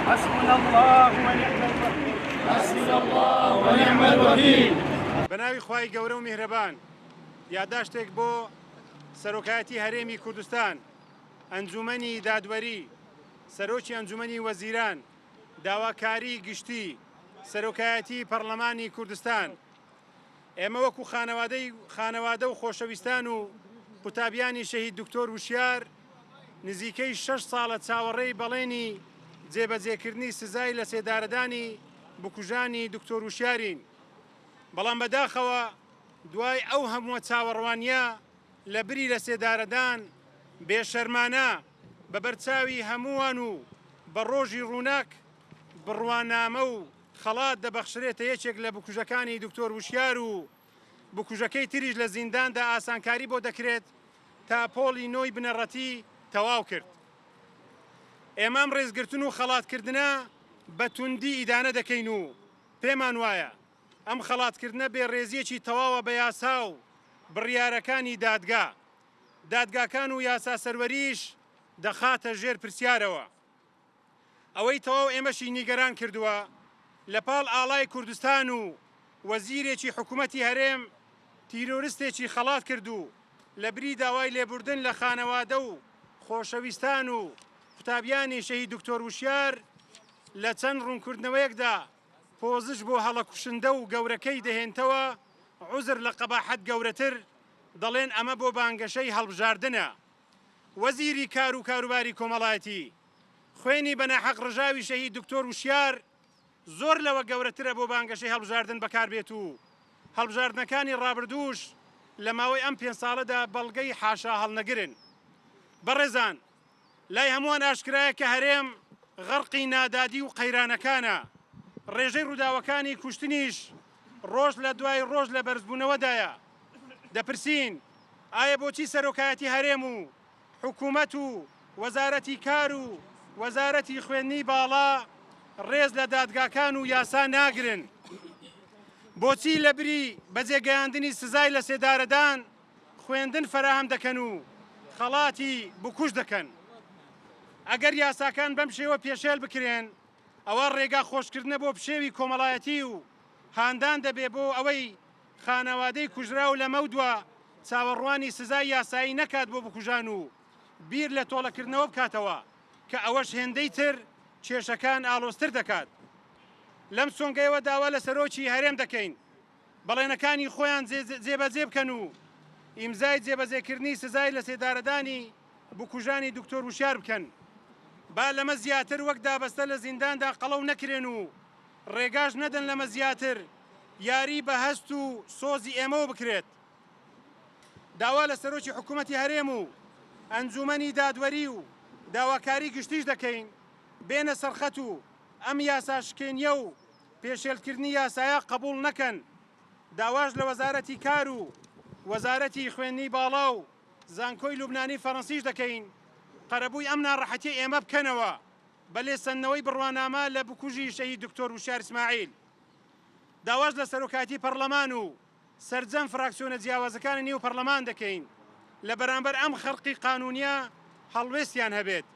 حسبنا الله ونعم الوكيل حسبنا الله ونعم الوكيل. بەناوی خوای گەورە و میهرەبان یاداشتێک بۆ سەرۆکایەتی هەرێمی کوردستان، ئەنجومەنی دادوەری، سەرۆکی ئەنجومەنی وەزیران، داواکاری گشتی، سەرۆکایەتی پەڕلەمانی کوردستان، ئێمە وەکو خانەوادەی خانەوادە و خۆشەویستان و قوتابیانی شەهید دکتۆر وشیار نزیکەی شەش ساڵە چاوەڕێی بەڵێنی جێبەجێکردنی سزای لەسێدارەدانی بکوژانی دکتۆر وشیارین، بەڵام بەداخەوە دوای ئەو هەمووە چاوەڕوانییە لە بری لەسێدارەدان بێشەرمانە بە بەرچاوی هەمووان و بە ڕۆژی ڕووناک بڕوانامە و خەڵات دەبەخشرێتە یەکێک لە بکوژەکانی دکتۆر وشیار و بکوژەکەی تریش لە زینداندا ئاسانکاری بۆ دەکرێت تا پۆڵی نۆی بنەڕەتی تەواو کرد. ئێمە ئەم ڕێزگرتن و خەڵاتکردنە بە توندی ئیدانە دەکەین و پێمان وایە ئەم خەڵاتکردنە بێڕێزییەکی تەواوە بە یاسا و بڕیارەکانی دادگا، دادگاکان و یاسا سەروەریش دەخاتە ژێر پرسیارەوە. ئەوەی تەواو ئێمەشی نیگەران کردووە، لە پاڵ ئاڵای کوردستان و وەزیرێکی حکومەتی هەرێم تیرۆرستێکی خەڵات کرد و لە بری داوای لێبوردن لە خانەوادە و خۆشەویستان و قوتابیانی شەهید دکتۆر وشیار لە چەند ڕوونکردنەوەیەکدا پۆزش بۆ هەڵە کوشندە و گەورەکەی دەهێنتەوە، عوزر لە قەباحەت گەورەتر، دەڵێن ئەمە بۆ بانگەشەی هەڵبژاردنە. وەزیری کار و کاروباری کۆمەڵایەتی، خوێنی بە ناحەق ڕژاوی شەهید دکتۆر وشیار زۆر لەوە گەورەترە بۆ بانگەشەی هەڵبژاردن بەکار بێت و هەڵبژاردنەکانی ڕابردووش لە ماوەی ئەم پێنج ساڵەدا بەڵگەی حاشا هەڵنەگرن. بەڕێزان لای هەمووان ئاشکرایە کە هەرێم غەرقی نادادی و قەیرانەکانە، ڕێژەی ڕووداوەکانی کوشتنیش ڕۆژ لە دوای ڕۆژ لە بەرزبوونەوەدایە. دەپرسین ئایا بۆچی سەرۆکایەتی هەرێم و حکومەت و وەزارەتی کار و وەزارەتی خوێندنی باڵا ڕێز لە دادگاکان و یاسا ناگرن؟ بۆچی لەبری بەجێگەیاندنی سزای لەسێدارەدان خوێندن فەراهەم دەکەن و خەڵاتی بکوژ دەکەن؟ ئەگەر یاساکان بەم شێوە پێشێل بکرێن ئەوا ڕێگا خۆشکردنە بۆ پشێوی کۆمەڵایەتی و هاندان دەبێ بۆ ئەوەی خانەوادەی کوژراو لەمەودوا چاوەڕوانی سزای یاسایی نەکات بۆ بکوژان و بیر لە تۆڵەکردنەوە بکاتەوە کە ئەوەش هێندەی تر کێشەکان ئاڵۆزتر دەکات. لەم سۆنگەیەوە داوا لە سەرۆکی هەرێم دەکەین بەڵێنەکانی خۆیان جێبەجێ بکەن و ئیمزای جێبەجێکردنی سزای لەسێدارەدانی بکوژانی دکتۆر وشیار بکەن. با لەمە زیاتر وەک دابەستە لە زینداندا قەڵەو نەکرێن و ڕێگاش نەدەن لەمە زیاتر یاری بە هەست و سۆزی ئێمەوە بکرێت. داوا لە سەرۆکی حکوومەتی هەرێم و ئەنجوومەنی دادوەری و داواکاری گشتیش دەکەین بێنە سەرخەت و ئەم یاسا شکێنییە و پێشێلکردنی یاسایە قبوڵ نەکەن. داواش لە وەزارەتی کار و وەزارەتی خوێندنی باڵا و زانکۆی لوبنانی فەرەنسیش دەکەین قەرەبووی ئەم ناڕەحەتیەی ئێمە بکەنەوە بە لێسەندنەوەی بڕوانامە لە بکوژی شەهید دکتۆر وشیار ئیسماعیل. داواش لە سەرۆکایەتی پەڕلەمان و سەرجەم فراکسیۆنە جیاوازەکانی نێو پەڕلەمان دەکەین لە بەرامبەر ئەم خەرقی قانونیە هەڵوێستیان هەبێت.